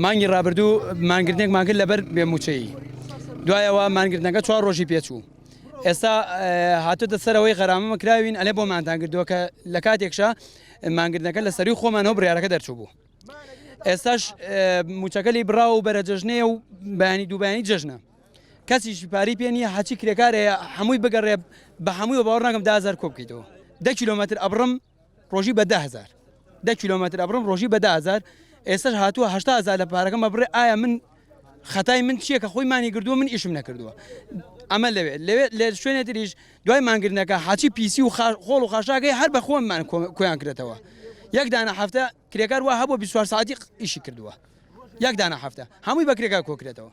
مانگی ڕابردوو مانگرتنێکمان کرد لەبەر بێ مووچەیی، دوایەوە مانگرتنەکە چوار ڕۆژی پێچوو، ئێستا هاتۆتە سەرەوەی غەرامەمە کراوین ئەلێ بۆمانتان کردووە کە لە کاتێکشا مانگرتنەکە لە سەروی خۆمانەوە بڕیارەکە دەرچوو بوو. ئێستاش مووچەکە لی بڕاوە و بەرە جەژنەیە و بەیانی دوو بەیانی جەژنە. کەسیش پارەی پێ نییە هەرچی کرێکار هەیە هەمووی بگەڕێ بە هەمووی باوەڕ ناکەم 10هزار کۆ بکەیتەوە دە کیلۆمەتر ئەبڕم ڕۆژی بە 10هزار دە کیلۆمەتر ئەبڕم ڕۆژی بە 10هزار ئێستاش هاتووە 80هزار لە پارەکەم ئەبڕێ ئایا من خەتای من چییە کە خۆی مانی گردووە من ئیشم نەکردووە ئەمە لەوێ لەوێ لە شوێنێ تریش دوای مانگرنەکە حاچی پیسی و خۆڵ و خاشاکەی هەر بە خۆمان کۆیان کرێتەوە یەک دانە هەفتە کرێکار وا هەبوو 24 ساعتی ئیشی کردووە یەک دانە هەفتە هەمووی بە کرێکار کۆکرێتەوە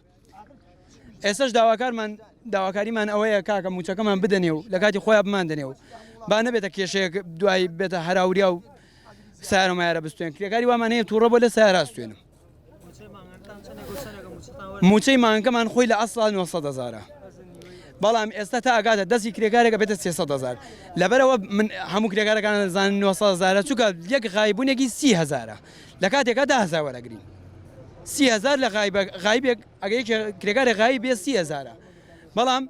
ئێستاش داواکارمان داواکاریمان ئەوەیە کاکە موچەکەمان بدەنێ و لە کاتی خۆیان بماندنێ و با نەبێتە کێشەیەک دوایی بێتە هەراوریا و سارە مایارە بستێن کرێکاری وامان هەیە تووڕە بۆ لە سارا ستێنم موچەی مانگەمان خۆی لە ئەسڵا 900 هزارە بەڵام ئێستا تا ئەگاتە دەستی کرێکارێکە بێتە 300 هزار لەبەرەوە من هەموو کرێکارەکان زان 900 هزارە چونکە یەک غایبونێکی 30 هزارە لە کاتێکا 10 هزار وەرەگرین 30 هزار لە غایبێک ئەگە یەکێ کرێکارێک غایب بێ 30 هزارە بەڵام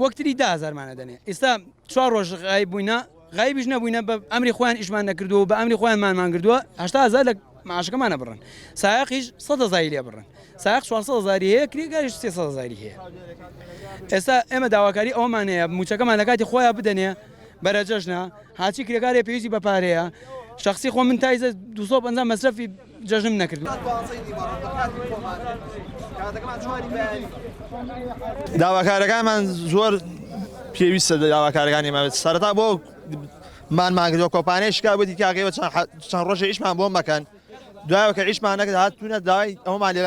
وەکتری دە هەزارمانە دەنێ ئێستا چوار ڕۆژ غایب بووینە غایبیش نەبووینە بە ئەمری خۆیان ئیشمان نەکردووە و بە ئەمری خۆیان مانمان گردووە 80 هەزار لە معاشەکەمانە بڕن سایەقیش 100 هەزاری لێ بڕن سایەق 400 هەزاری هەیە کرێکاریش 300 هەزاری هەیە ئێستا ئێمە داواکاری ئەومان هەیە موچەکەمان لە کاتی خۆیان بدەنێ بەرە جەژنە هاچی کرێکارێ پێویستی بە پارەیە شخصی خۆ من تایزە 250 مەسرەفی جەژنم نەکرد. داواکارەکانمان زۆر پێویستە داواکارەکانی ماوێت سەرەتا بۆ مانمان کردوە کۆپانیای شکا وتی کاکە ئێوە چەند ڕۆژێ ئیشمان بۆ مەکەن دوایەوە کە ئیشمان نەکرد هاتوونە داوای ئەومان لێ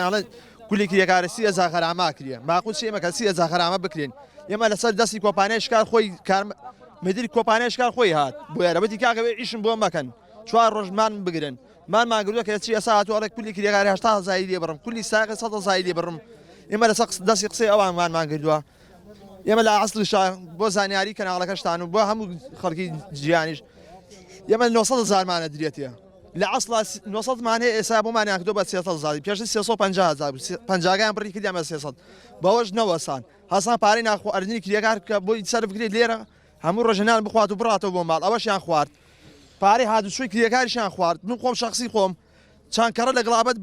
کولی کرێکارە 30 هەزار غەرامە کرێ ماقول چی ئێمە کە 30 هەزار غەرامە بکرێن ئێمە لەسەر دەستی کۆپانیای شکار خۆی کار مدیر کۆپانیای شکار خۆی هات بۆ یارە وتی کاکە ئیشم بۆ مەکەن چوار ڕۆژمان بگرن مانمان گردووە کە چی ئێستا هاتووە ئەڵێ کولی کرێکاری 80 هەزاری لێ بڕم کولی ساقی 100 هەزاری لێ بڕم ئێمە لەسەر دەستی قسەی ئەوان مانمان گردووە ئێمە لە ئەسڵیشا بۆ زانیاری کەناڵەکەشتان و بۆ هەموو خەڵکی جیهانیش ئێمە 900 هەزارمانە درێتێ لە ئەسڵا 900 مان هەیە ئێستا بۆمانیان کردووە بە 300 هەزار پێشتر 350 هەزار بوو پەنجاگەیان بڕی کردیان بە 300 بەوەش نەوەسان هەسان پارەی ناخواردنی کرێکار کە بۆی سەرف بکرێت لێرە هەموو ڕۆژە نان بخوات و بڕاتەوە بۆ ماڵ ئەوەشیان خوارد پارەی هاتوچۆی کرێکاریشیان خوارد من خۆم شخصی خۆم چەند کەڕە لە گڵابەت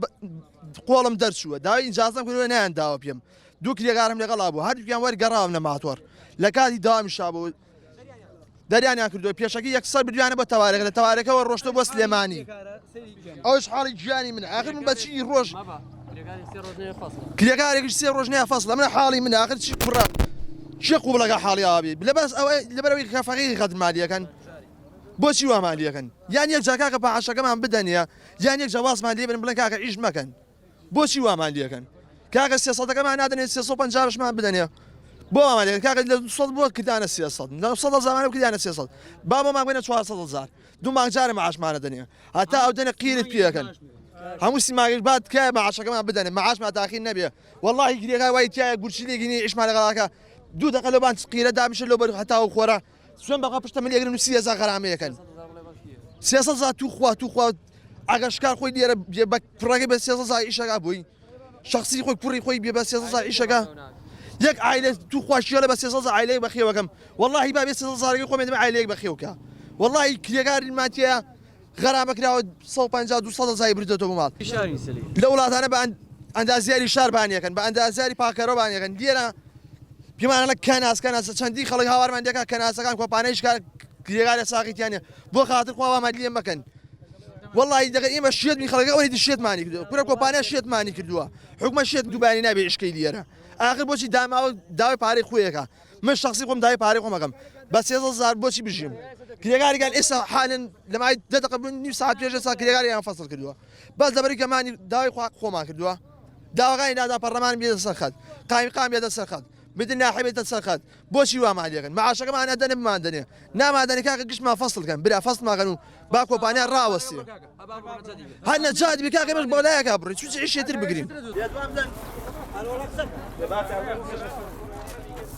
قۆڵم دەرچووە داوای ئینجازەم کردووە نایان داوە پێم دوو کرێکارم لەگەڵا بوو هەردووکیان وەرگەڕاون لە ماتۆر لە کاتی داوامیشا بوو دەریانیان کردووە پێشەکی یەکسەر بردویانە بۆ تەوارەکە لە تەوارەکەوە ڕۆشتە بۆ سلێمانی ئەوش حاڵی گیانی من ئاخر من بەچی ڕۆژ کرێکارێکیش سێ ڕۆژ نیا فەسڵە منە حاڵی من ئاخر چی کوڕە چێ قوبڵەکە حاڵی ئاوی لەبەس ئەوە لەبەرەوەی کە فەقیری غەدر مالیەکەن بۆچی وا مالیەکەن یان یەک جا کاکە پاعەشەکەمان بدەنیە یان یەک جا وازمان لێ بن بڵێن کاکە ئیش مەکەن بۆچی وامان لێکەن کاکە سێ سەدەکەمان نادەنێ 350 شمان بدەنێ بۆ وامان لێکەن کاکە لە 200 بۆ کردانە 300 لە 100 هەزارمانە کردانە 300 با بۆمان بێنە 400 هەزار دوو مانگ جارە معاشمانە دەنێ هەتا ئەو دەنە قیرت پێەکەن هەموو سیماگەش با تکایە معاشەکەمان بدەنێ معاشمان تاخیر نەبێ واللهی گرێگای وای تایە گورچیلێکی نیە ئیشمان لەگەڵاکە دوو دەقە لەو بان قیرە دابیشە لەو بەر هەتاو خۆرە سوێن بەخوا پشتە ملی ئەگرن و 30 هەزار غەرامەیەکەن 300 هەزار تو خوا تو خوا ئەگەر شکار خۆی لێرە بێ بە کوڕەکەی بە 300 هەزار ئیشەکە بووی شخصی خۆی کوڕی خۆی بێ بە 300 هەزار ئیشەکە یەک عایلە تو خوا شێڵە بە 300 هەزار عایلەیەک بەخێوەکەم واللهی با بێ 300 هەزارەکەی خۆم دەمە عایلەیەک بەخێوکە واللهی کرێکاری ماتیە غەرامە کراوە 150 200 هەزاری بردێتەوە بۆ ماڵ لە وڵاتانە بە ئەندازیاری شار بانیەکەن بە ئەندازیاری پاکەرەوە بانیەکەن لێرە پێمانە کەناس کەناس چەندی خەڵک هاوارمان دەکات کەناسەکان کۆپانەی شکار کرێگارە ساقیتیانە بۆ خاتر خوا وامان لێ مەکەن وەڵی دەگە ئێمە شێت بین خەڵەکە ئەوەی شێتمانی کردووە کورە کۆپانیا شێتمانی کردووە حکومە شێت دووبانی نابێ ئیشکەی لێرە ئاخر بۆچی داماوە داوای پارەی خۆیەکە من شخصی خۆم داوای پارەی خۆمەکەم بە 300 هەزار بۆچی بژیم کرێگاریگان ئێستا حالن لە مای دە دەقە بوون نیو ساعت پێش ئێستا کرێگاریان فەسڵ کردووە بەس لەبەری کەمانی داوای خوا خۆمان کردووە داواکانی نادا پەرلەمان بێتە سەر خەت قایمقام بێتە سەر خەت بدن ناحیە بێتە سەر خەت بۆچی وامان لێکەن معاشەکەمان ئەدەنێ بماندەنێ نامادەنێ کاکە گشتمان فەسڵ کەن برا فەسڵمان کەن و با کۆمپانیا ڕاوەستێ هەر نەجات بی کاکە ئێمەش بۆلایەکا بڕی چوچ ئیشێ تر بگرین.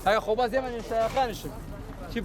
ئەگە خۆ باز ئێمە نوێژتایەکانشن.